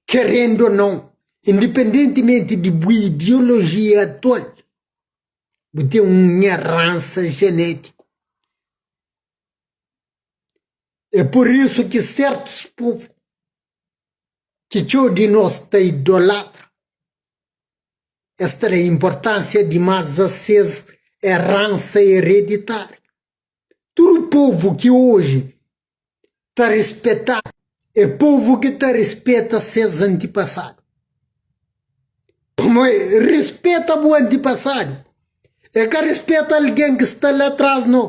Kerendu o nau, indipendentimenti di bu ideolojia atual, Bu ten un eransa jenétiku. É pur isu ki sertus povu ki txeu di nos ta idolatra, es ta da inportánsia dimás a ses eransa ereditáriu. Tudu povu ki oji ta rispetadu é povu ki ta rispeta ses antipasadu. Pamodi rispeta bu antipasadu é ka rispeta algen ki sta la tras no,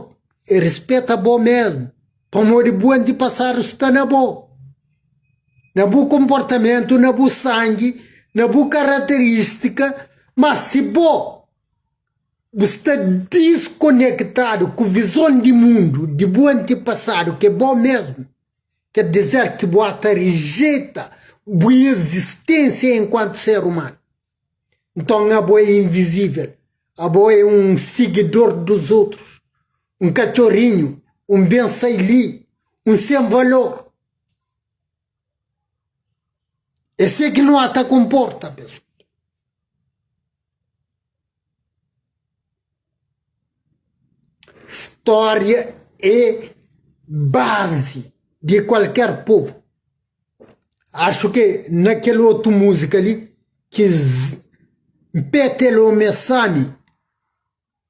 é rispeta bo mesmu, pamodi bu antipasadu sta na bo, na bu konportamentu, na bu sangi, na bu karateristika, ma si bo Bu sta diskonektadu ku vizon di mundu di bu antipasadu, ki é bo mesmu. Ker dizer ki bu ata rijeita bu izistensia enkuantu ser umanu. Nton abo é invizivel, abo é un sigidor dos otrus, un katxorinhu, un ben sai li, un sen valor. É si ki nu ata konporta, pesoas. Stória é bazi di kualker povu. Axu ke na kel otu múzika li ki Mpetelo Mesami,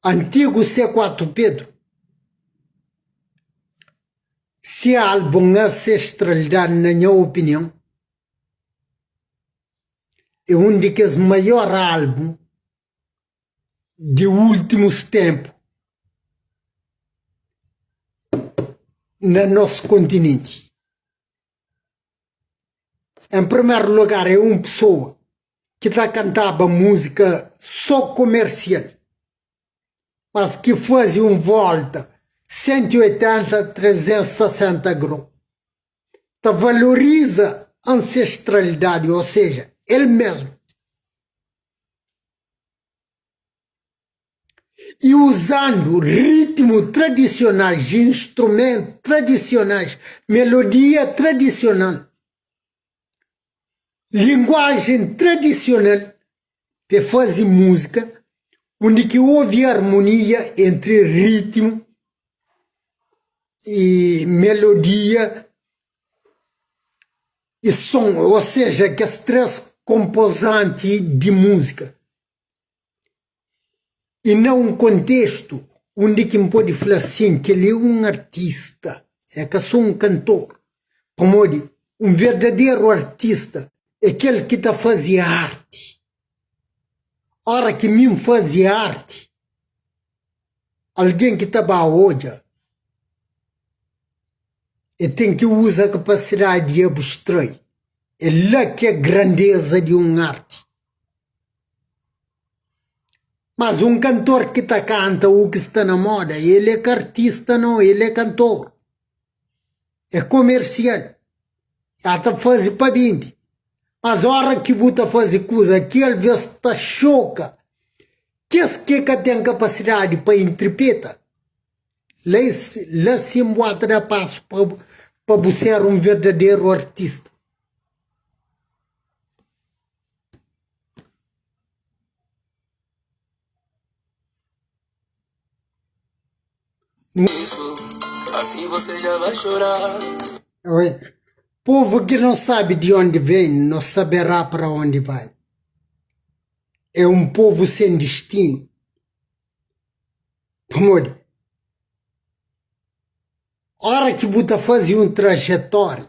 antigu C4 Pedro, se álbun Ancestralidade na nha opinion é un di kes maior álbun di últimus ténpu na nos kontinenti. En primeru lugar é un pesoa ki ta kantaba múzika sô komersial, mas ki faze un volta 180, 360 grau, ta valoriza ansestralidadi, ô seja, el mesmu. E uzandu ritmu tradisionais, instrumentu tradisionais, melodia tradisional, linguajen tradisional pa e faze múzika undi ki ovi armonia entri ritmu e melodia e son, ou seja, kes 3 konpozanti di múzika. I na un kontestu undi ki N pode fla sin, kel-li é un artista, é ka sô un kantor. Pamodi un verdaderu artista é kel ki ta faze arti. Óra ki mi N faze arti, algen ki ta ba odja, el ten ki uza kapasidadi di abstrai. É la ki é grandeza di un arti. Mas un kantor ki ta kanta u ki sta na moda, el é ka artista nau, el é kantor. É komersial, el ta faze pa bende. Mas ora ki bu ta faze kuza ki alves ta xoka kes ki ka ten kapasidadi pa intripeta, la la sin bu ata da pasu pa bu ser un verdaderu artista. Povo que não sabe de onde vem, não saberá para onde vai. É um povo sem destino. Pamodi? Ora ki bu ta faze un trajetória,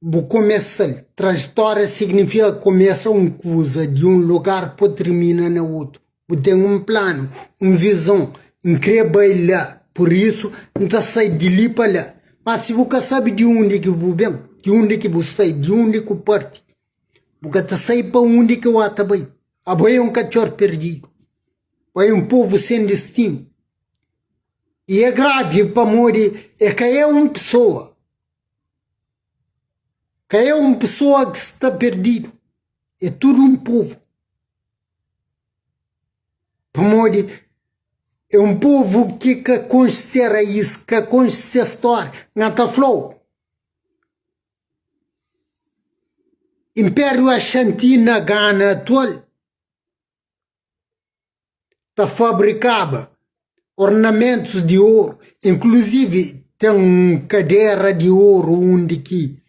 bu kumesa-l. Trajetória signifika kumesa un kuza di un lugar pa tirmina na otu. Bu ten un planu, un vizon. N krê bai la, pur isu N ta sai di li pa la. Má si bu ka sabe di undi ki bu ben, di undi ki bu sai, di undi ku parti, bu ka ta sai pa undi ki bu ta bai. Abo é un katxor perdidu. Bo é un povu sen distinu. I é gravi pamodi e ka é un pesoa, ka é un pesoa ki sta perdidu, é tudu un povu. Pamodi é un povu ki ka konxe se rais, ka konxe se stória. N ta fla-u, Inpériu Axanti na Gana atual ta fabrikaba ornamentus di oru, inkluzivi ten un kadera di oru undi ki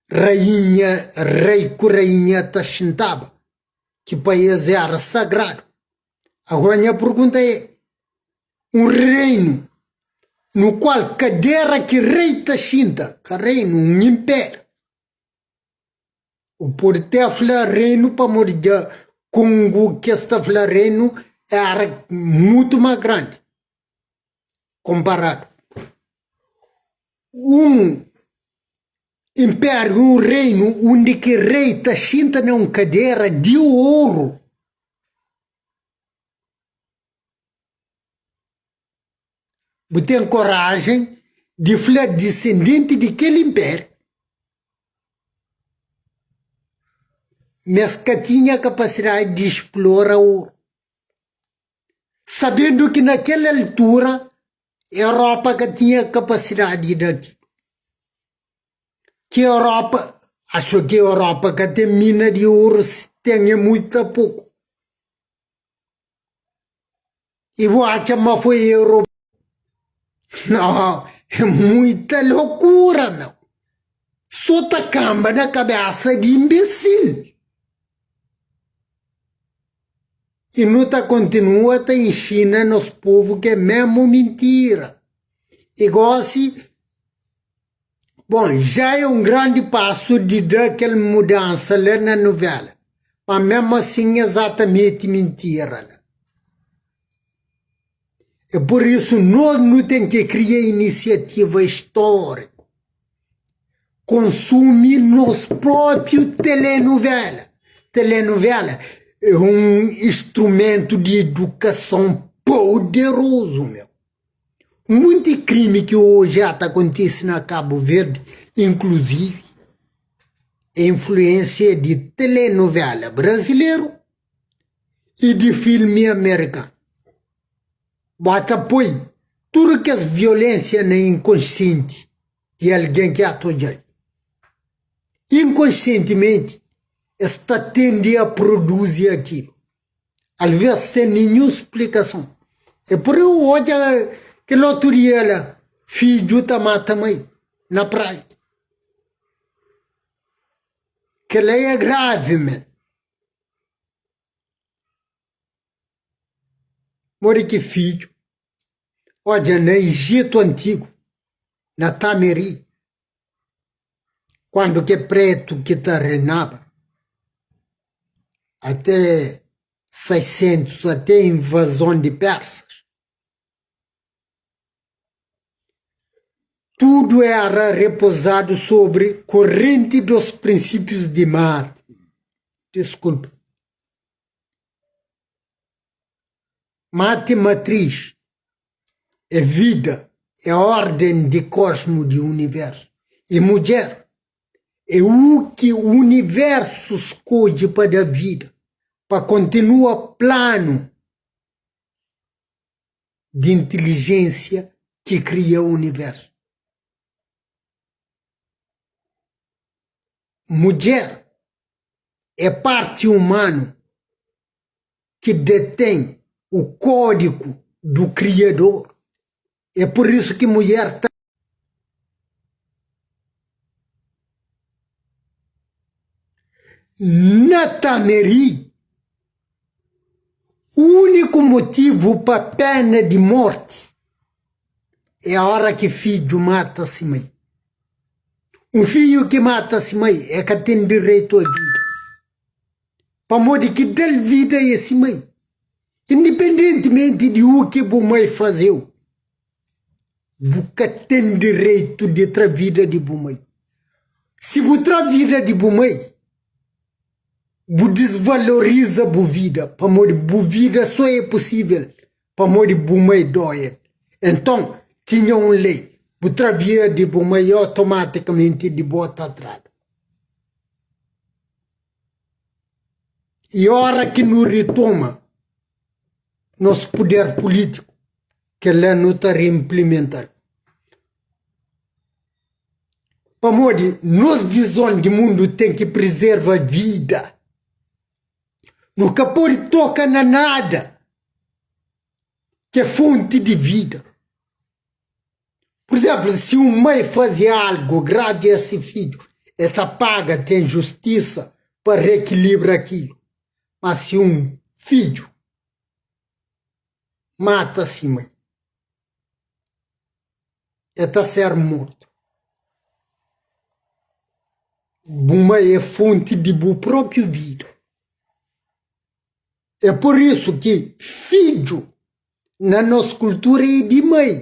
rainha, rei ku rainha ta xintaba, ki pa es era sagradu. Agora nha pergunta é, un reinu no kual kadera ki rei ta xinta, ka reinu, un inpériu, Bu pode te fla reinu pamodi dja Kongu ki es ta fla reinu éra mutu más grandi konparadu. Un inpériu, un reinu undi ki rei ta xinta na un kadera di oru. Bu ten korajen di fla disendenti di kel inpériu. Ma es ka tinha kapasidadi di splora oru. Sabendu ki na kel altura Europa ka tinha kapasidadi di da ki. Ki Europa, axu ki Europa ka ten mina di oru, si ten é muita poku. I bu atxa ma foi Europa? Nau, é muita lokura meu. So ta kamba na kabesa di inbesil. I nu ta kontinua ta inxina nos povu ke mesmu mintira. I gosi, bon, ja é un grandi pasu di da kel mudansa la na nuvela, ma mesmu asin ezatamenti mintira la. É pur isu nos nu ten ki kria inisiativa istóriku, konsumi nos própiu telenuvela. Telenuvela é un instrumentu di idukason poderozu, meu. Munti krimi ki oji ata kontise na Kabu Verdi, inkluzivi é influensia di telenuvela brazileru i di filmi amerikanu. Bu ata poi tudu kes violensia na inkonsienti di algen ki ata odja-l. Inkonsientimenti es ta tendi a produzi akilu. Alvês sen ninhun splikason. É pur isu odja kel otu dia la, fidju ta mata mai na praia. Kel-la é gravi men. Modi ki fidju odja na Ijitu antigu, na Tameri, Kuandu ke pretu ki ta renaba ate 600 ate invazon di persas, tudu era repozadu sobri korrenti dos prinsipius di Maat, diskulpa, Maat matris é vida, é órden di kosmu di universu. I mudjer é u ki universu skodje pa da vida, pa kontinua planu di intilijénsia ki kria universu. Mudjer é parti umanu ki detém o kódigu do Kriador. É pur isu ki mulher ta. Na Tameri, úniku motivu pa pena di morti é ora ki fidju mata si mai. Un fidju ki mata si mai é ka ten direitu a vida. Pamodi ki da-l vida é si mai. Indipendentimenti di u ki bu mai faze-u, bu ka ten direitu di tra vida di bu mai. Si bu tra vida di bu mai, bu disvaloriza bu vida, pamodi bu vida so é pusível pamodi bu mai dó-el. Enton, tinha un lei, bu tra vida di bu mai otomatikamenti di bo ta tradu. I ora ki nu ritoma nos puder pulítiku, kel-la nu ta reinplimental. Pamodi nos vizon di mundu ten ki prizerva vida. Nu ka pode toka na nada ki é fonti di vida. Pur izénplu, si un mai faze algu gravi a se fidju, el ta paga, ten justisa pa reekilibra akilu. Má si un fidju mata se mai, el ta ser mortu. Bu mai é fonti di bu própi vida. É pur isu ki fidju na nos kultura é di mai,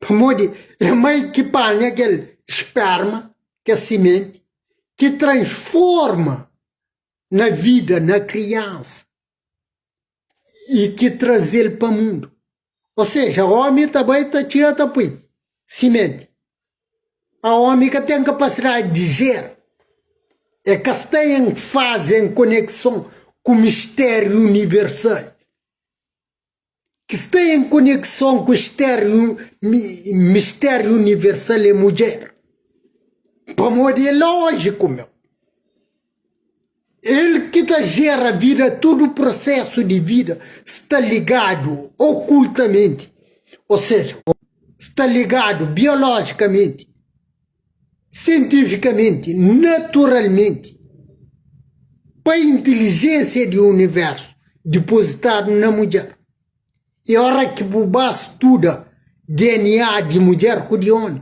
pamodi é mai ki panha kel sperma, kel simenti, ki transforma na vida, na kriansa i ki traze-l pa mundu. Ou seja, omi ta bai ta txia ta pui simenti, ma omi ka ten kapasidadi di jera. E ka sta en fazi en konekson ku mistériu universal. Ki sta en konekson ku mistériu universal é mudjer. Pamodi é lójiku, meu. El ki ta jera vida, tudu prosesu di vida sta ligadu okultamenti, ô seja, sta ligadu biolojikamenti, sientifikamenti, naturalmenti, pa intilijénsia di universu dipozitadu na mudjer. I ora ki bu ba studa DNA di mudjer ku di omi,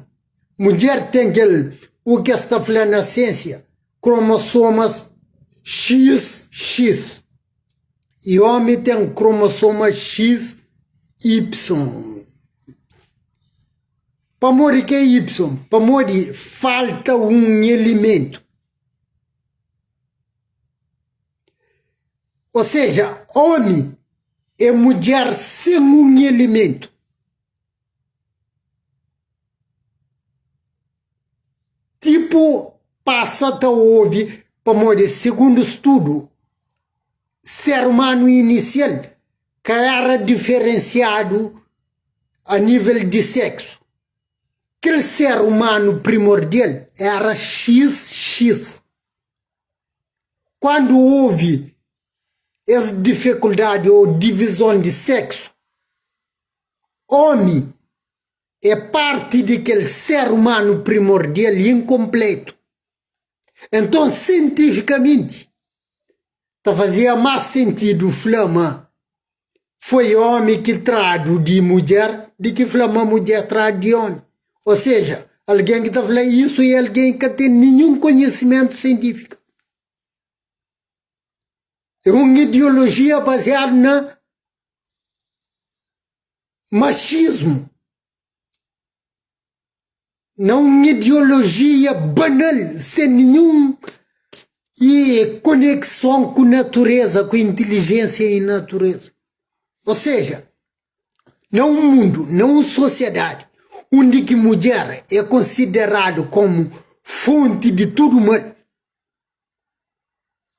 mudjer ten kel u ki es ta fla na siénsia kromosomas XX i omi ten kromosoma XY. Pamodi ki é Y? Pamodi falta un elementu. Ou seja, omi é mudjer sen un elementu. Tipu pasa ta obi pamodi sigundu studu ser umanu inisial ka era diferensiadu a nivel di seksu. Kel ser umanu primordial era XX. Kuandu ovi es difikuldadi o divizon di seksu, omi é parti di kel ser umanu primordial inkonpletu. Enton, sientifikamenti, ta fazia más sentidu fla ma foi omi ki tradu di mudjer di ki fla ma mudjer tradu di omi. Ô seja, algen ki ta fla isu é algen ki ka ten ninhun konhisimentu sientífiku. É un ideolojia baziadu na maxismu, na un ideolojia banal, sen ninhun e konekson ku natureza, ku intilijensia i natureza. Ô seja, na un mundu, na un sosiedadi undi ki mudjer é konsideradu komu fonti di tudu mal,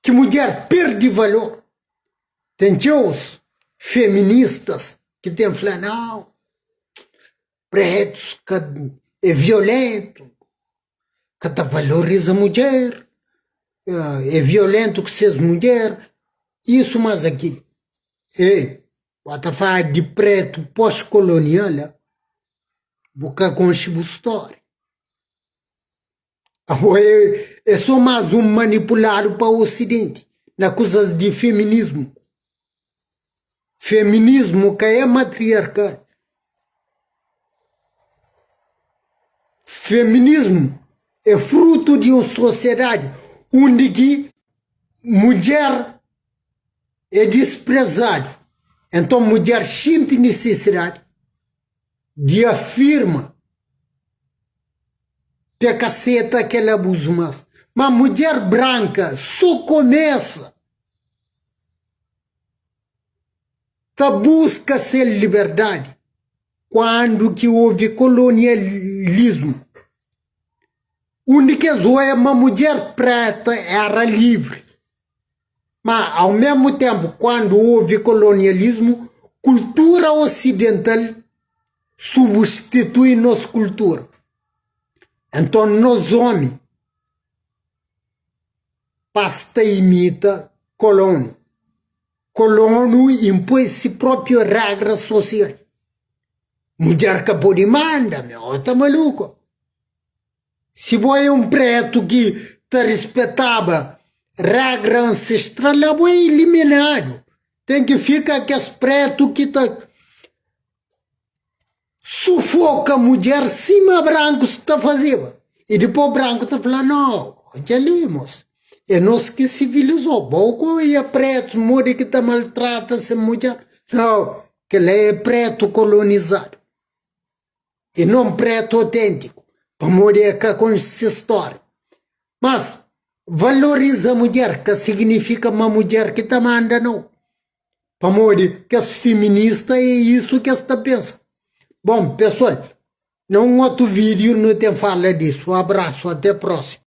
ki mudjer perde valor, ten txeus feministas ki ten fla, nau, pretus ka é violentu, ka ta valoriza mudjer, é violentu ku ses mudjer, isu mas akilu. Ei, bo ta fala di pretu pós-kolonial, bu ka konxe bu stória. Abo é, é só mais um manipulado pa ocidente na kuzas di feminismo. Feminismo ka é matriarcal. Feminismo é fruto di un sociedade undi ki mudjer é desprezadu. Enton mudjer xinti nisisidadi di afirma pa ka seta kel abuzu mas. Ma mudjer branka so kumesa ta buska se liberdadi kuandu ki ovi kolonialismu, undi ki es oia ma mudjer preta era livri. Ma au mesmu tempu kuandu ovi kolonialismu, kultura osidental subustitui nos kultura. Enton nos omi pasa ta imita kolonu. Kolonu inpoi si propi regra sosial. Mudjer ka podi manda, meu, ta maluku. Si bo é un pretu ki ta rispetaba regra ansestral, abo é iliminadu. Ten ki fika kes pretu ki ta sufoka mudjer sima brankus ta fazeba. I dipos branku ta fla, no, odja li mos, é nos ki sivilizou, bo ku é pretu modi ki ta maltrata se mudjer? No, kila é pretu kolonizadu. E non pretu autêntiku, pamodi e ka konxe se stória. Mas, valoriza mudjer ka signifika ma mudjer ki ta manda, nau. Pamodi kes feminista é isu ki es ta pensa. Bon, pesoal, na un otu vídiu nu ten fala disu. Abrasu, até prósimu.